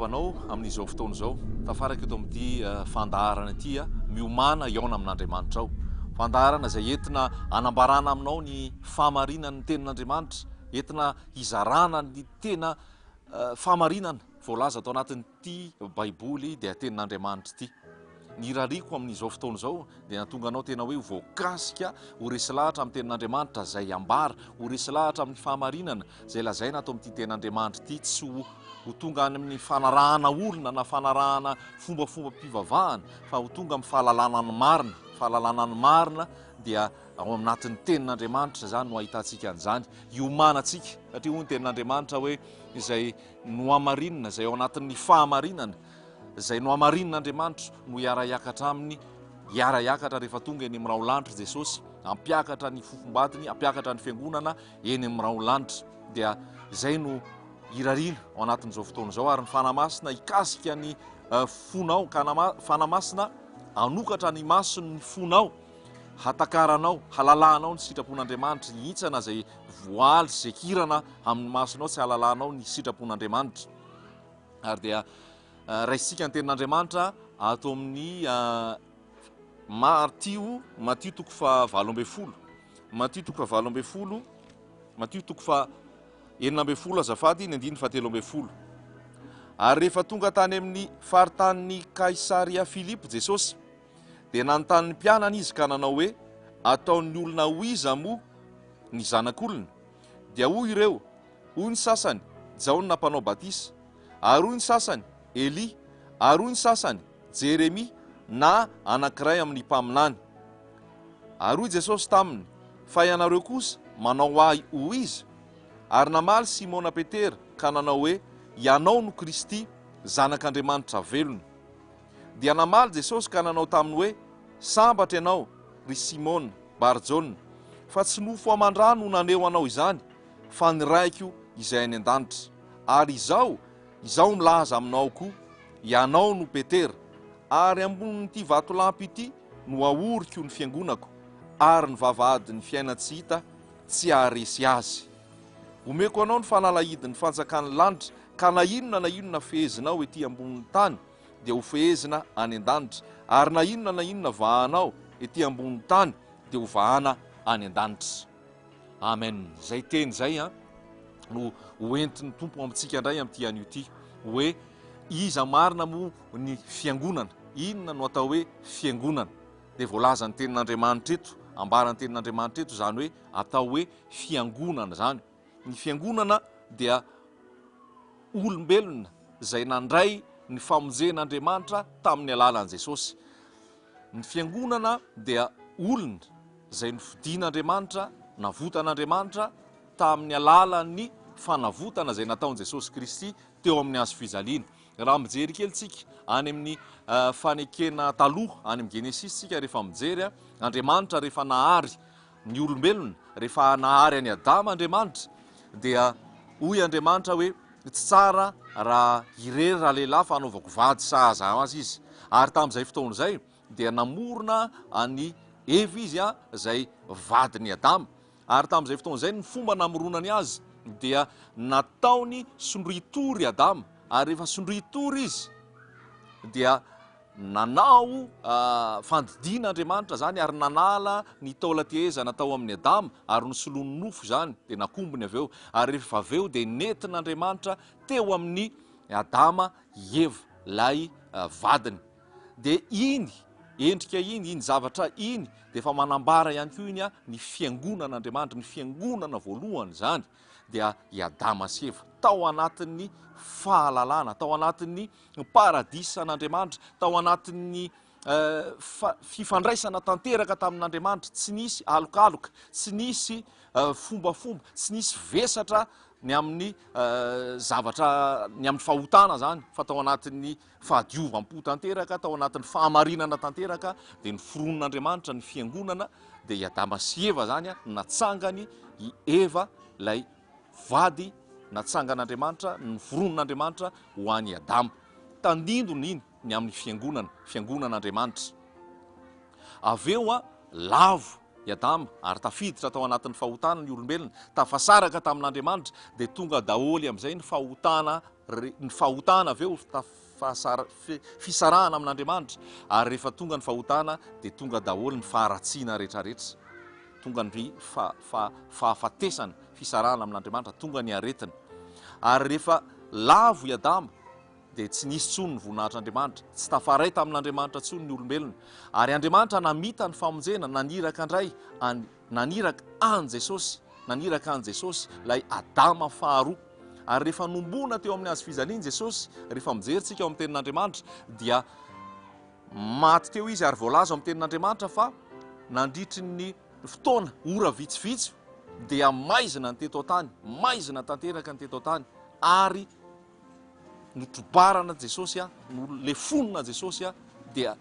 Miarahaba anao amin'izao fotoana izao. Tafaraka eto amin'ity fandaharana ity, miomàna hihaona amin'Andriamanitrao. Fandaharana izay entina hanambarana aminao ny fahamarinan'ny tenin'Andriamanitra, entina hizarana ny tena fahamarinana voalaza ato anatin'ity Baiboly dia tenin'Andriamanitra ity. Ny irariako amin'izao fotoana izao dia nahatonga anao tena hoe ho voakasika, ho resy lahatra amin'ny tenin'Andriamanitra izay ambara, ho resy lahatra amin'ny fahamarinana izay lazaina ato amin'ity tenin'Andriamanitra ity, tsy ho ho tonga any amin'ny fanarahana olona na fanarahana fombafombam-pivavahana fa ho tonga amin'ny fahalalana ny marina. Fahalalana ny marina dia ao anatin'ny tenin'Andriamanitra izany no ahitantsika an'izany, hiomanantsika, satria hoy ny tenin'Andriamanitra hoe izay nohamarinina, izay ao anatin'ny fahamarinana, Izay nohamarinin'Andriamanitra no hiara-hiakatra aminy, hiara-hiakatra rehefa tonga eny amin'ny rahon-lanitra Jesosy, hampiakatra ny fofombadiny, hampiakatra ny fiangonana eny amin'ny rahon-lanitra. Dia izay no irariana ao anatin'izao fotoana izao, ary ny Fanahy Masina hikasika ny eh, fonao, ka Fanahy Masina hanokatra ny mason'ny fonao, hatakaranao, halalahanao ny sitrapon'Andriamanitra, hihintsana izay voaly sy zekirana amin'ny masonao tsy halalahanao ny sitrapon'Andriamanitra. Ary dia raisintsika ny tenin'Andriamanitra ato amin'ny Matio, Matio toko faha 18. Matio toko faha 18, Matio toko faha 16 azafady, ny andininy faha 13. Ary rehefa tonga tany amin'ny faritanin'i Kaisaria Filipo Jesosy, dia nanontany ny mpianany izy ka nanao hoe, Ataon'ny olona ho iza moa ny Zanak'olona? Dia hoy ireo, Hoy ny sasany, Jaona Mpanao Batisa. Ary hoy ny sasany, Elia. Ary hoy ny sasany, Jeremia, na anankiray amin'ny mpaminany. Ary hoy Jesosy taminy, Fa ianareo kosa manao Ahy ho iza? Ary namaly Simona Petera ka nanao hoe, Ianao no Kristy, Zanak'Andriamanitra velona. Dia namaly Jesosy ka nanao taminy hoe, Sambatra ianao, ry Simona Bar-Jaona, fa tsy nofo aman-dra no naneho anao izany, fa ny Raiko izay any an-danitra. Ary izao, Izaho milaza aminao koa, ianao no Petera, ary ambonin'ity vatolampy ity no haoriko ny fiangonako, ary ny vavahadin'ny fiainan-tsy hita tsy haharesy azy. Omeko anao ny fanalahidin'ny fanjakan'ny lanitra, ka na inona na inona fehezinao ety ambonin'ny tany dia hofehezina any an-danitra, ary na inona na inona vahanao ety ambonin'ny tany dia hovahana any an-danitra. Amen. Izay teny izay an no ho entin'ny Tompo amintsika indray amin'ity anio ity hoe iza marina moa ny fiangonana? Inona no atao hoe fiangonana? Dia voalazan'ny tenin'Andriamanitra eto, ambaran'ny tenin'Andriamanitra eto izany hoe atao hoe fiangonana izany. Ny fiangonana dia olombelona izay nandray ny famonjen'Andriamanitra tamin'ny alalan'i Jesosy. Ny fiangonana dia olona izay nofidin'Andriamanitra, navotan'Andriamanitra tamin'ny alalan'ny fanavotana izay nataon'i Jesosy Kristy teo amin'ny hazo fijaliana. Raha mijery kely tsika any amin'ny fanekena taloha, any amin'ny Genesisy tsika rehefa mijery, Andriamanitra rehefa nahary ny olombelona, rehefa nahary an'i Adama Andriamanitra, dia hoy Andriamanitra hoe, Tsy tsara raha irery ralehilahy fa hanaovako vady sahaza azy izy. Ary tamin'izay fotoana izay dia namorona an'i Eva izy, izay vadin'i Adama. Ary tamin'izay fotoana izay ny fomba namoronany azy dia nataony sondrian-tory Adama. Ary rehefa sondrian-tory izy dia Nanao fandidiana Andriamanitra izany ary nanala ny taolan-tehezana tao amin'i Adama ary nosoloany nofo izany, dia nakombony avy eo. Ary rehefa avy eo dia nentin'Andriamanitra teo amin'i Adama i Eva, ilay vadiny. Dia iny endrika iny, iny zavatra iny, dia efa manambara ihany koa iny ny fiangonan'Andriamanitra, ny fiangonana voalohany izany dia i Adama sy Eva, tao anatin'ny fahalalana, tao anatin'ny ny paradisan'Andriamanitra, tao anatin'ny fifandraisana tanteraka tamin'Andriamanitra, tsy nisy alokaloka, tsy nisy fombafomba, tsy nisy vesatra ny amin'ny zavatra, ny amin'ny fahotana izany, fa tao anatin'ny fahadiovam-po tanteraka, tao anatin'ny fahamarinana tanteraka, dia noforonin'Andriamanitra ny fiangonana, dia i Adama sy Eva izany natsangany i Eva ilay vady natsangan'Andriamanitra, noforonin'Andriamanitra ho an'i Adama. Tandindona iny ny amin'ny fiangonana, fiangonan'Andriamanitra. Avy eo, lavo i Adama ary tafiditra tao anatin'ny fahotana ny olombelona, tafasaraka tamin'Andriamanitra, dia tonga daholo amin'izay ny fahotana ny fahotana avy eo, fisarahana amin'Andriamanitra, ary rehefa tonga ny fahotana dia tonga daholo ny faharatsiana rehetrarehetra, tonga ny fahafatesana, fisarahana amin'Andriamanitra, tonga ny aretina. Ary rehefa lavo i Adama dia tsy nisy intsony ny voninahitr'Andriamanitra, tsy tafaray tamin'Andriamanitra intsony ny olombelona. Ary Andriamanitra namita ny famonjena, naniraka indray an'i, naniraka an'i Jesosy, naniraka an'i Jesosy, ilay Adama faharoa. Ary rehefa nombona teo amin'ny hazo fijaliana Jesosy, rehefa mijery tsika ao amin'ny tenin'Andriamanitra, dia maty teo izy ary voalaza ao amin'ny tenin'Andriamanitra fa nandritry ny fotoana, ora vitsivitsy, dia maizina ny teto an-tany, maizina tanteraka ny teto an-tany, ary notrobarana Jesosy, nolefonina Jesosy, dia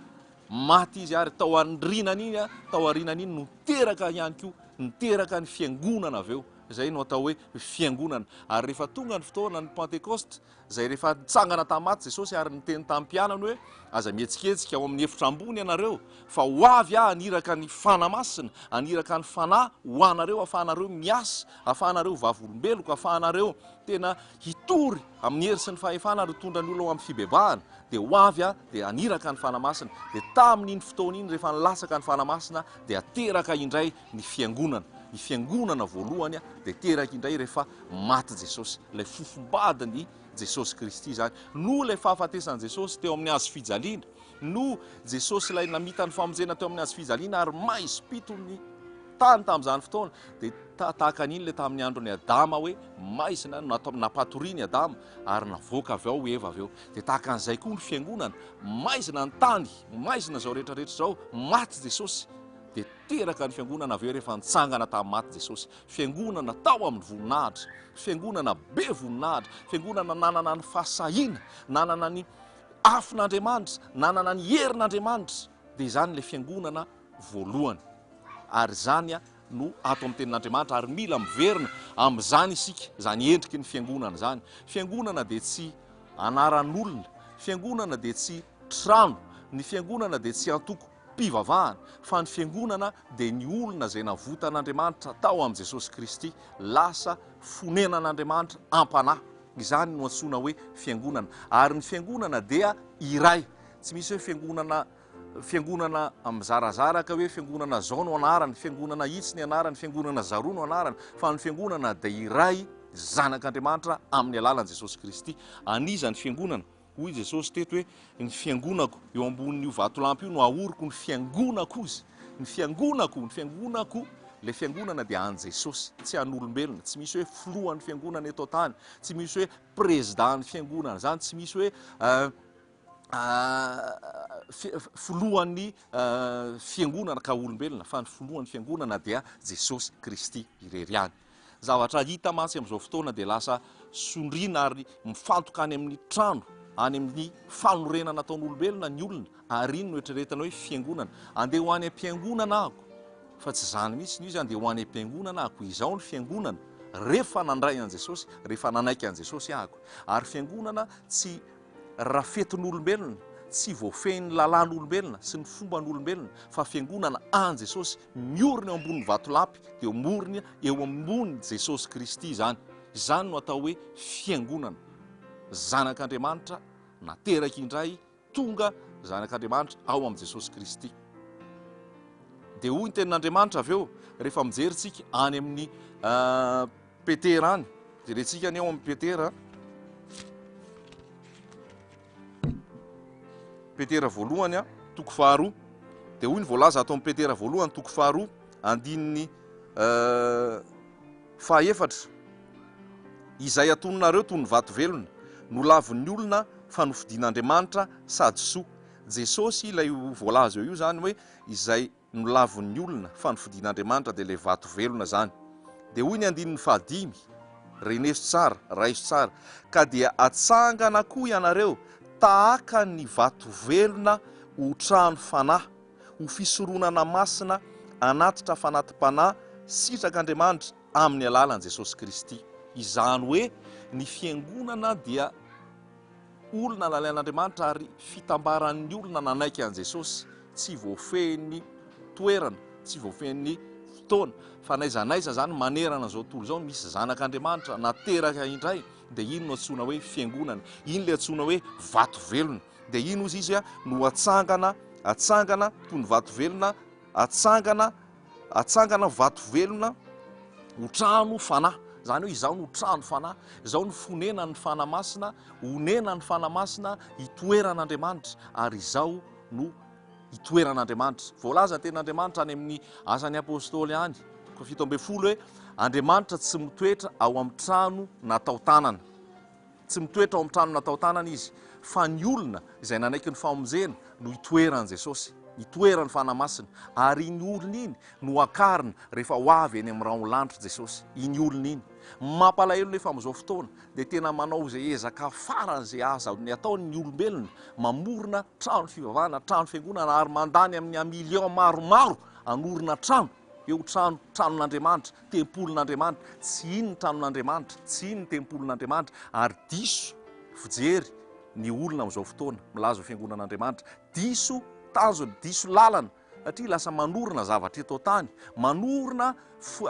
maty izy ary tao aorianan'iny, tao aorianan'iny no niteraka ihany koa, niteraka ny fiangonana avy eo. Izay no atao hoe fiangonana. Ary rehefa tonga ny fotoana ny Pentekosta, izay rehefa nitsangana tamin'ny maty Jesosy ary niteny tamin'ny mpianany hoe, Aza mihetsiketsika ao amin'ny efitra ambony ianareo, fa ho avy Aho haniraka ny Fanahy Masina, haniraka ny Fanahy ho anareo, hahafahanareo miasa, hahafahanareo vavolombeloko, hahafahanareo tena hitory amin'ny hery sy ny fahefana ary hitondra ny olona ho amin'ny fibebahana. Dia ho avy Aho, dia haniraka ny Fanahy Masina. Dia tamin'iny fotoana iny, rehefa nilatsaka ny Fanahy Masina, dia teraka indray ny fiangonana. Ny fiangonana voalohany dia teraka indray rehefa maty Jesosy. Ilay fofombadin'i Jesosy Kristy izany. Noho ilay fahafatesan'i Jesosy teo amin'ny hazo fijaliana, noho Jesosy ilay namita ny famonjena teo amin'ny hazo fijaliana ary maizim-pito ny tany tamin'izany fotoana, dia tahaka an'iny ilay tamin'ny andron'i Adama hoe maizina no nampatoriany Adama ary navoaka avy ao Eva avy eo. Dia tahaka an'izay koa ny fiangonana, maizina ny tany, maizina izao rehetra rehetra izao, maty Jesosy. Dia teraka ny fiangonana avy eo rehefa nitsangana tamin'ny maty Jesosy. Fiangonana tao amin'ny voninahitra, fiangonana be voninahitra, fiangonana nanana ny fahasahiana, nanana ny afon'Andriamanitra, nanana ny herin'Andriamanitra. Dia izany ilay fiangonana voalohany. Ary izany no ato amin'ny tenin'Andriamanitra ary mila miverina amin'izany isika, izany endriky ny fiangonana izany. Fiangonana dia tsy anaran'olona, fiangonana dia tsy trano, ny fiangonana dia tsy antoko mpivavahana, fa ny Fiangonana dia ny olona izay navotan'Andriamanitra tao amin'i Jesosy Kristy, lasa fonenan'Andriamanitra am-panahy. Izany no antsoina hoe Fiangonana. Ary ny Fiangonana dia iray. Tsy misy hoe Fiangonana Fiangonana mizarazara ka hoe Fiangonana zao no anarany, Fiangonana itsy ny anarany, Fiangonana zaroa no anarany, fa ny Fiangonana dia iray, Zanak'Andriamanitra amin'ny alalan'i Jesosy Kristy. An'iza ny Fiangonana? Hoy Jesosy teto hoe, Ny fiangonako, eo ambonin'io vatolampy io no ahoriko ny fiangonako ozy. Ny fiangonako, ny fiangonako, ilay fiangonana dia an'i Jesosy, tsy an'olombelona. Tsy misy hoe filohan'ny fiangonana eto an-tany, tsy misy hoe président-n'ny fiangonana izany, tsy misy hoe filohan'ny fiangonana ka olombelona, fa ny filohan'ny fiangonana dia Jesosy Kristy irery ihany. Zavatra hita mantsy amin'izao fotoana dia lasa sondriana ary mifantoka any amin'ny trano, any amin'ny fanorenana ataon'olombelona ny olona ary iny no eritreretina hoe fiangonana. Andeha ho any am-piangonana aho, fa tsy izany mihitsy no izy, andeha ho any am-piangonana aho, izao ny fiangonana rehefa nandray an'i Jesosy, rehefa nanaiky an'i Jesosy aho. Ary fiangonana tsy rafetin'olombelona, tsy voafehin'ny lalàn'olombelona sy ny fomban'olombelona, fa fiangonana an'i Jesosy, miorina eo ambonin'ny vatolampy, dia miorina eo ambonin'i Jesosy Kristy izany. Izany no atao hoe fiangonana. Zanak'Andriamanitra nateraka indray, tonga zanak'Andriamanitra ao amin'i Jesosy Kristy. Dia hoy ny tenin'Andriamanitra avy eo, rehefa mijery tsika any amin'ny Petera any, jerentsika anie ao amin'ny Petera. Petera voalohany, toko faharoa. Dia hoy ny voalaza ato amin'ny Petera voalohany, toko faharoa, andininy fahaefatra. Izay atononareo toy ny vato velona, nolavin'ny olona fa nofidin'Andriamanitra sady soa. Jesosy ilay voalaza eo io izany hoe izay nolavin'ny olona fa nofidin'Andriamanitra dia ilay vato velona izany. Dia hoy ny andininy fahadimy, Reneso tsara, raiso tsara, ka dia atsangana koa ianareo tahaka ny vato velona ho trano fanahy, ho fisoronana masina hanatitra fanati-panahy sitrak'Andriamanitra amin'ny alalan'i Jesosy Kristy. Izany hoe ny fiangonana dia Olona nalain'Andriamanitra ary fitambaran'ny olona nanaiky an'i Jesosy, tsy voafehin'ny toerana, tsy voafehin'ny fotoana, fa n'aiza n'aiza izany manerana izao tontolo izao misy zanak'Andriamanitra nateraka indray Dia iny no antsoina hoe fiangonana. Iny ilay antsoina hoe vato velona. Dia iny hozy izy no atsangana, atsangana toy ny vato velona, atsangana, atsangana vato velona ho trano fanahy. Izany hoe izaho no trano fanahy, izaho no fonenan'ny Fanahy Masina, honenan'ny Fanahy Masina, itoeran'Andriamanitra, ary izaho no itoeran'Andriamanitra. Voalaza ny tenin'Andriamanitra any amin'ny Asan'ny Apostoly any, toko 17 hoe, Andriamanitra tsy mitoetra ao amin'ny trano natao tanana. Tsy mitoetra ao amin'ny trano natao tanana Izy, fa ny olona izay nanaiky ny famonjena no itoeran'i Jesosy, itoeran'ny Fanahy Masina, ary iny olona iny no hakarina rehefa ho avy eny amin'ny rahon'ny lanitra Jesosy. Iny olona iny. Mampalahelo nefa amin'izao fotoana dia tena manao izay ezaka faran'izay azony atao ny olombelona, mamorona trano fivavahana, trano fiangonana ary mandany amin'ny millions maromaro hanorina trano eo trano, tranon'Andriamanitra, tempolin'Andriamanitra. Tsy iny ny tranon'Andriamanitra, tsy iny ny tempolin'Andriamanitra ary diso fijery ny olona amin'izao fotoana milaza ho fiangonan'Andriamanitra. Diso tanjona, diso lalana satria lasa manorina zavatra eto an-tany, manorina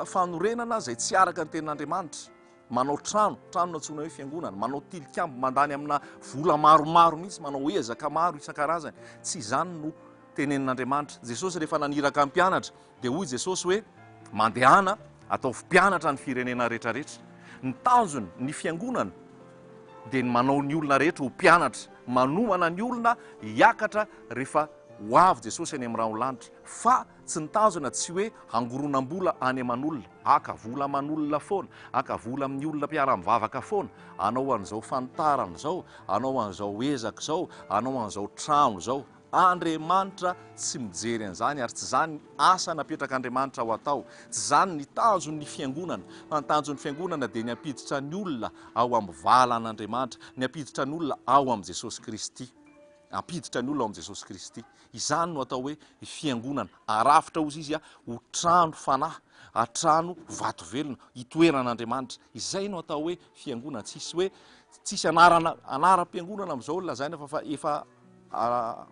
fanorenana izay tsy araka ny tenin'Andriamanitra. Manao trano, trano nantsoina hoe fiangonana, manao tilikambo, mandany amina vola maromaro mihitsy, manao ezaka maro isan-karazany. Tsy izany no tenenin'Andriamanitra. Jesosy rehefa naniraka ny mpianatra dia hoy Jesosy hoe, Mandehana, ataovy mpianatra ny firenena rehetrarehetra. Ny tanjony, ny fiangonana, dia ny manao ny olona rehetra ho mpianatra, manomana ny olona hiakatra rehefa ho avy Jesosy any amin'ny rahon'ny lanitra. Fa tsy ny tanjona tsy hoe hangoronam-bola any aman'olona, haka vola aman'olona foana, haka vola amin'ny olona mpiara-mivavaka foana, hanao an'izao fanitarana izao, hanao an'izao ezaka izao, hanao an'izao trano izao. Andriamanitra tsy mijery an'izany ary tsy izany ny asa napetrak'Andriamanitra ho atao. Tsy izany ny tanjon'ny fiangonana, fa ny tanjon'ny fiangonana dia ny hampiditra ny olona ao amin'ny valan'Andriamanitra, ny hampiditra ny olona ao amin'i Jesosy Kristy. Hampiditra ny olona ao amin'i Jesosy Kristy. Izany no atao hoe fiangonana. Arafitra hozy izy ho trano fanahy, trano vato velona, itoeran'Andriamanitra. Izay no atao hoe fiangonana. Tsisy hoe tsisy anarana anaram-piangonana amin'izao lazaina fa efa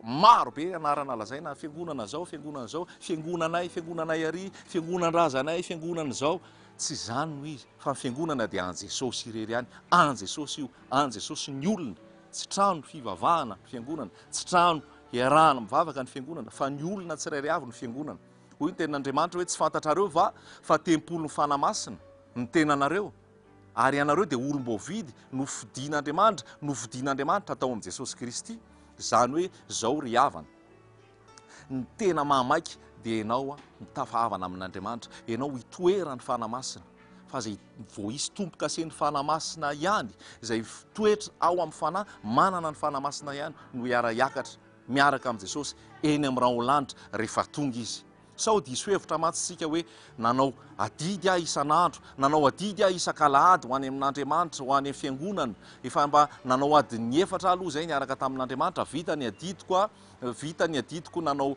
Maro be anarana lazaina, fiangonana zao, fiangonana zao, fiangonanay, fiangonanay ary, fiangonan-drazanay, fiangonana zao. Tsy izany no izy, fa ny fiangonana dia an'i Jesosy irery ihany. An'i Jesosy io, an'i Jesosy ny olona. Tsy trano fivavahana ny fiangonana, tsy trano iarahana mivavaka ny fiangonana, fa ny olona tsirairay avy no fiangonana. Hoy ny tenin'Andriamanitra hoe tsy fantatrareo va fa tempolin'ny Fanahy Masina ny tenanareo? Ary ianareo dia olom-boavidy, nofidin'Andriamanitra, nofidin'Andriamanitra tao amin'i Jesosy Kristy. Izany hoe izao ry havana, ny tena mahamaika dia ianao mitafahavana amin'Andriamanitra, ianao hitoeran'ny Fanahy Masina. Fa izay vao hisy tombo-kasen'ny Fanahy Masina ihany, izay mitoetra ao amin'ny Fanahy, manana ny Fanahy Masina ihany no hiara-hiakatra miaraka amin'i Jesosy eny amin'ny rahon'ny lanitra rehefa tonga Izy. Sao diso hevitra mantsy isika hoe nanao adidy aho isan'andro, nanao adidy aho isak'alahady ho any amin'Andriamanitra, ho any amin'ny fiangonana, efa mba nanao adin'ny efatra aho aloha izay niaraka tamin'Andriamanitra, vita ny adidiko aho, vita ny adidiko nanao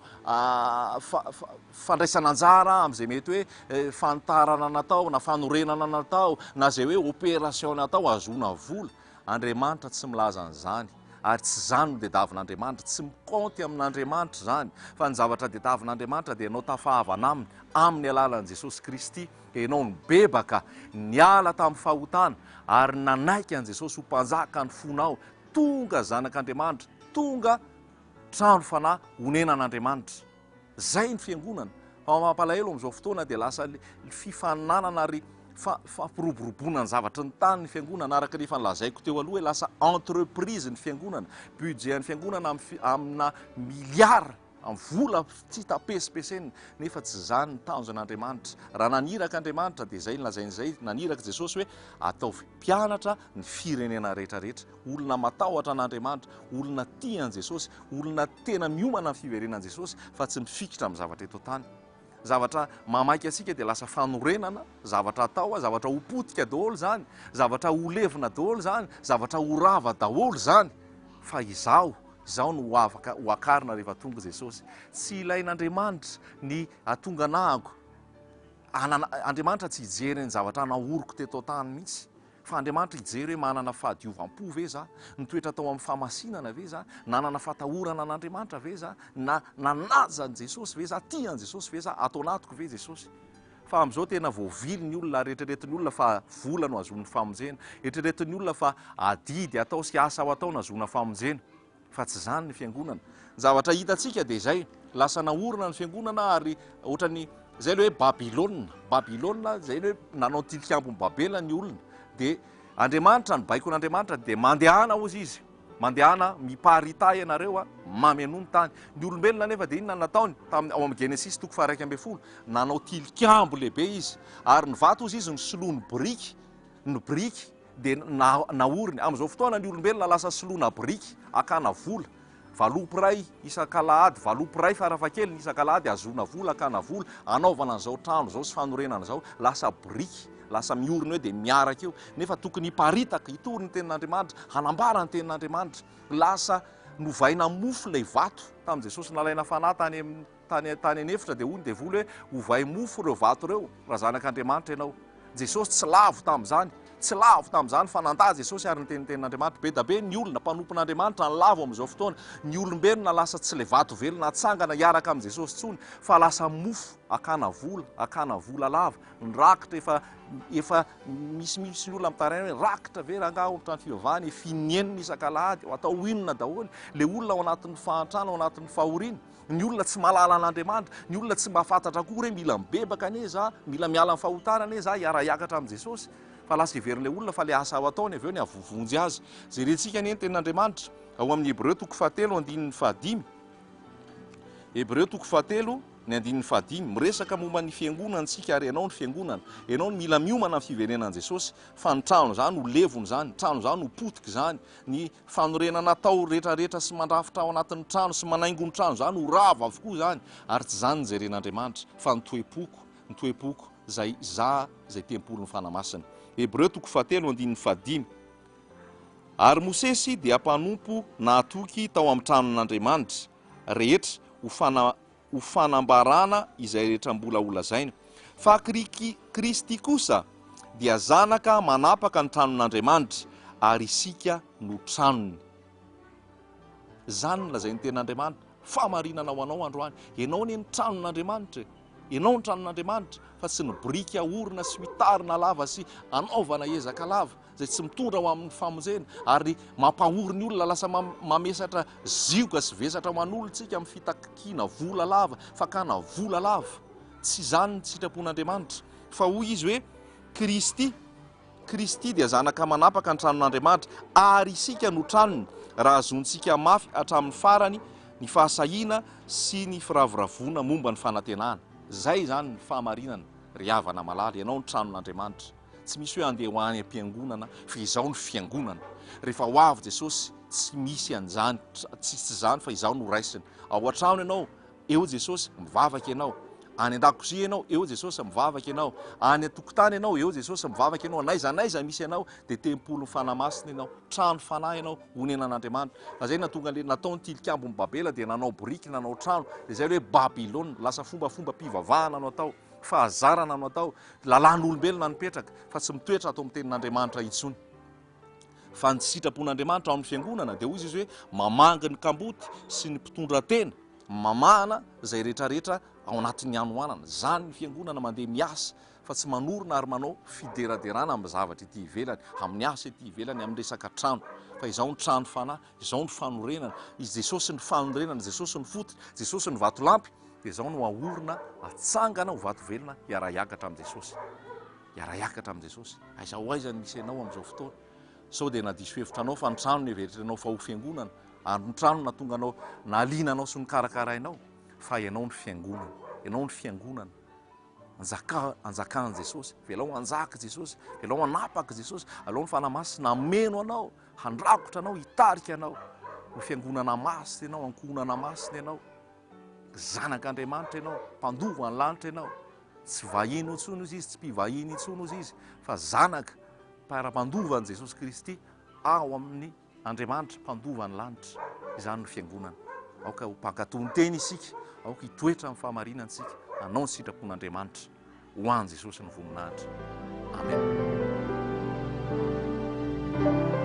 fandraisana anjara amin'izay mety hoe fanitarana natao na fanorenana natao na izay hoe opération natao ahazoana vola. Andriamanitra tsy milaza an'izany ary tsy izany no diadavin'Andriamanitra, tsy mikaonty amin'Andriamanitra izany, fa ny zavatra diadavin'Andriamanitra dia ianao tafahavana Aminy, amin'ny alalan'i Jesosy Kristy, ianao nibebaka, niala tamin'ny fahotana ary nanaiky an'i Jesosy ho Mpanjaka ny fonao, tonga zanak'Andriamanitra, tonga trano fanahy honenan'Andriamanitra. Zay ny fiangonana. Fa mampalahelo amin'izao fotoana dia lasa fifaninanana ary fampiroboroboana ny zavatry ny tany ny fiangonana araka ny efa nolazaiko teo aloha hoe lasa entreprise ny fiangonana. Budget an'ny fiangonana amina milliards amin'ny vola tsy hita pesipesenina nefa tsy izany ny tanjon'Andriamanitra. Raha naniraka Andriamanitra dia izay nolazainy izay, naniraka Jesosy hoe ataovy mpianatra ny firenena rehetra rehetra. Olona matahotra an'Andriamanitra, olona tia an'i Jesosy, olona tena miomana amin'ny fiverenan'i Jesosy fa tsy mifikitra amin'ny zavatra eto an-tany. Zavatra mamaika antsika dia lasa fanorenana, zavatra atao, zavatra ho potika daholo izany, zavatra ho levona daholo izany, zavatra ho rava daholo izany. Fa izaho, izaho no ho afaka ho akarina rehefa tonga Jesosy. Tsy ilain'Andriamanitra ny hatonganahako. Andriamanitra tsy hijery ny zavatra nahoriko teto an-tany mihitsy. Fa Andriamanitra hijery hoe manana fahadiovam-po ve za? Nitoetra tao amin'ny fahamasinana ve za? Nanana fatahorana an'Andriamanitra ve za? Na nanaja an'i Jesosy ve za? Tia an'i Jesosy ve za? Ato anatiko ve Jesosy? Fa amin'izao tena voavily ny olona ary eritreretin'ny olona fa vola no ahazoany famonjena. Eritreretin'ny olona fa adidy atao sy asa ho atao no ahazoana famonjena. Fa tsy izany ny fiangonana. Ny zavatra hitantsika dia izay, lasa naorina ny fiangonana ary ohatran'ny, izay ilay hoe Babylona, Babylona izay ilay hoe nanao tilikambon'i Babela ny olona. Dia Andriamanitra, ny baikon'Andriamanitra dia mandehana hozy izy, mandehana miparitaha ianareo a, mamenoa ny tany. Ny olombelona anefa dia inona no nataony? Tamin'ny, ao amin'ny Genesisy toko faha-11, nanao tilikambo lehibe izy, ary ny vato hozy izy nosoloany biriky, ny biriky dia naoriny. Amin'izao fotoana ny olombelona lasa soloana biriky, hakana vola. Valopy iray isak'alahady, valopy iray farafahakeliny isak'alahady ahazoana vola, hakana vola, hanaovana an'izao trano izao sy fanorenana izao. Lasa biriky, lasa miorina eo dia miaraka eo. Nefa tokony hiparitaka, hitory ny tenin'Andriamanitra, hanambara ny tenin'Andriamanitra. Lasa novaina mofo ilay vato. Tamin'i Jesosy nalaina fanahy tany amin'ny Tany tany an'efitra dia hoy ny devoly hoe, Ovay mofo ireo vato ireo, raha zanak'Andriamanitra ianao. Jesosy tsy lavo tamin'izany. Tsy lavo tamin'izany fa nandà Jesosy ary niteny ny tenin'Andriamanitra. Be da be ny olona, mpanompon'Andriamanitra, ny lavo amin'izao fotoana. Ny olombelona lasa tsy ilay vato velona atsangana hiaraka amin'i Jesosy intsony fa lasa mofo hakana vola, hakana vola lava. Ny rakitra efa efa misy misy ny olona mitaraina hoe rakitra ve rangaha ao amin'ny trano fivavahana efa inenina isak'alahady, atao inona daholo? Ilay olona ao anatin'ny fahantrana, ao anatin'ny fahoriana. Ny olona tsy mahalala an'Andriamanitra, ny olona tsy mahafantatra akory hoe mila mibebaka anie za, mila miala amin'ny fahotana anie za, hiara-hiakatra amin'i Jesosy. Fa lasa heverin'ilay olona fa ilay asa ho ataony avy eo ny hahavonjy azy. Jerentsika anie ny tenin'Andriamanitra ao amin'ny Hebreo toko fahatelo andininy fahadimy. Hebreo toko fahatelo ny andininy fahadimy. Miresaka momba ny fiangonana isika ary ianao ny fiangonana. Ianao no mila miomana amin'ny fiverenan'i Jesosy fa ny trano izany ho levona izany, ny trano izany ho potika izany, ny Fanorenana atao retraretra sy mandrafitra ao anatin'ny trano sy manaingo ny trano izany ho rava avokoa izany ary tsy izany no jeren'Andriamanitra fa ny toe-poko, ny toe-poko izay za izay tempolin'ny Fanahy Masina. Hebreo toko fahatelo andininy fahadimy Ary Mosesy dia mpanompo nahatoky tao amin'ny tranon'Andriamanitra rehetra ho fana ho fanambarana izay rehetra mbola holazaina. Fa Kristy kosa dia Zanaka manapaka ny tranon'Andriamanitra, ary isika no tranony. Izany no lazain'ny Tenin'Andriamanitra, fahamarinana ho anao androany. Ianao anie ny tranon'Andriamanitra e! Ianao ny tranon'Andriamanitra, fa tsy ny biriky ahorina sy mitarina lava sy anaovana ezaka lava. izay tsy mitondra ho amin'ny famonjena ary mampahory ny olona, lasa mamesatra zioga sy vesatra ho an'olona tsika amin'ny fitakiana vola lava, fakana vola lava. Tsy izany ny sitrapon'Andriamanitra. Fa hoy izy hoe, Kristy, Kristy dia zanaka manapaka ny tranon'Andriamanitra, ary isika no tranony, raha azontsika mafy hatramin'ny farany ny fahasahiana sy ny firavoravoana momba ny fanantenana. Izay izany ny fahamarinana, ry havana malala, ianao ny tranon'Andriamanitra. Tsy misy hoe andeha ho any am-piangonana fa izao ny fiangonana. Rehefa ho avy Jesosy, tsy misy an'izany, tsy tsy izany fa izao no raisina. Ao an-trano ianao, eo Jesosy, mivavaka ianao. Any an-dakozia ianao, eo Jesosy, mivavaka ianao. Any an-tokotany ianao, eo Jesosy, mivavaka ianao. N'aiza n'aiza misy anao, dia tempolin'ny Fanahy Masina ianao, trano fanahy ianao, honenan'Andriamanitra. Fa izay nahatonga an'ilay natao ny tilikambon'i Babela dia nanao biriky, nanao trano. Dia izay ilay hoe Babylona, lasa fombafombam-pivavahana no atao. Fahazarana no atao, lalàn'olombelona no mipetraka fa tsy mitoetra ato amin'ny tenin'Andriamanitra intsony. Fa ny sitrapon'Andriamanitra ao amin'ny fiangonana dia hoy izy hoe mamangy ny kamboty sy ny mpitondra tena, mamahana izay rehetrarehetra ao anatin'ny hanoanana. Izany ny fiangonana mandeha miasa fa tsy manorina ary manao fideraderana amin'ny zavatra ety ivelany, amin'ny asa ety ivelany, amin'ny resaka trano. Fa izao ny trano fanahy, izao ny fanorenana, i Jesosy ny fanorenana, Jesosy ny fototra, Jesosy ny vatolampy. Dia izao no ahorina, atsangana ho vato velona hiara-hiakatra amin'i Jesosy. Hiara-hiakatra amin'i Jesosy. Aiza ho aiza no misy anao amin'izao fotoana? Sao dia nadiso hevitra anao fa ny trano no hevertrenao fa ho fiangonana, ary ny trano nahatonga anao, nahaliana anao sy nokarakarainao, fa ianao no fiangonana. Ianao no fiangonana. Anjaka, anjakan'i Jesosy. Avelao hanjaka Jesosy. Avelao hanapaka Jesosy. Alao ny Fanahy Masina hameno anao, handrakotra anao, hitarika anao. Ho fiangonana masina ianao, ankohonana masina ianao. Zanak'Andriamanitra ianao, mpandova ny lanitra ianao. Tsy vahiny intsony ozy izy, tsy mpivahiny intsony ozy izy, fa zanaka mpiara-mpandova an'i Jesosy Kristy ao amin'ny Andriamanitra, mpandova ny lanitra. Izany no fiangonana. Aoka ho mpankatò ny teny isika, aoka hitoetra amin'ny fahamarinana isika, hanao ny sitrapon'Andriamanitra. Ho an'i Jesosy ny voninahitra. Amen.